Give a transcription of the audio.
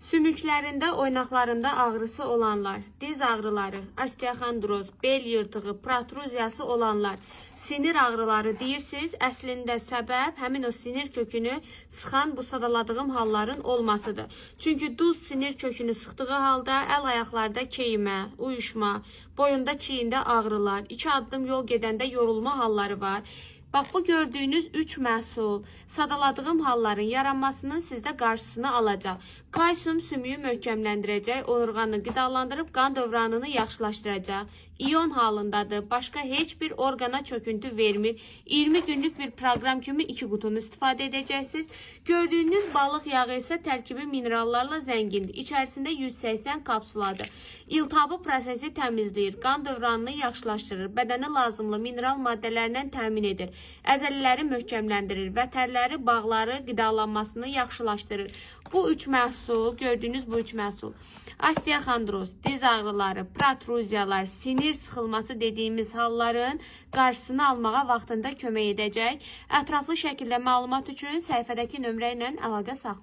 Sümüklərində, oynaqlarında ağrısı olanlar, diz ağrıları, osteoxondroz, bel yırtığı, protruziyası olanlar, sinir ağrıları deyirsiniz, əslində səbəb həmin o sinir kökünü sıxan bu sadaladığım halların olmasıdır. Çünki duz sinir kökünü sıxdığı halda əl ayaqlarda keyimə, uyuşma, boyunda, çiyində ağrılar, 2 addım yol gedəndə yorulma halları var. Bax bu gördüyünüz 3 məhsul sadaladığım halların yaranmasının sizdə qarşısını alacaq. Kalsium sümüyü möhkəmləndirəcək, onurğanı qidalandırıb qan dövranını yaxşılaşdıracaq. İyon halındadır. Başqa heç bir orqana çöküntü vermir. 20 günlük bir proqram kimi 2 qutunu istifadə edəcəksiniz. Gördüyünüz balıq yağı isə tərkibi minerallarla zəngindir. İçərisində 180 kapsuladır. İltihabı prosesi təmizləyir, qan dövranını yaxşılaşdırır, bədənə lazımlı mineral maddələrlə təmin edir, əzələləri möhkəmləndirir, vətərləri, bağları, qidalanmasını yaxşılaşdırır. Bu üç məhsul, gördüyünüz bu üç məhsul, osteoxondroz, diz ağrıları, protruziyalar, sinir sıxılması dediyimiz halların qarşısını almağa vaxtında kömək edəcək. Ətraflı şəkildə məlumat üçün səhifədəki nömrə ilə əlaqə saxlayın.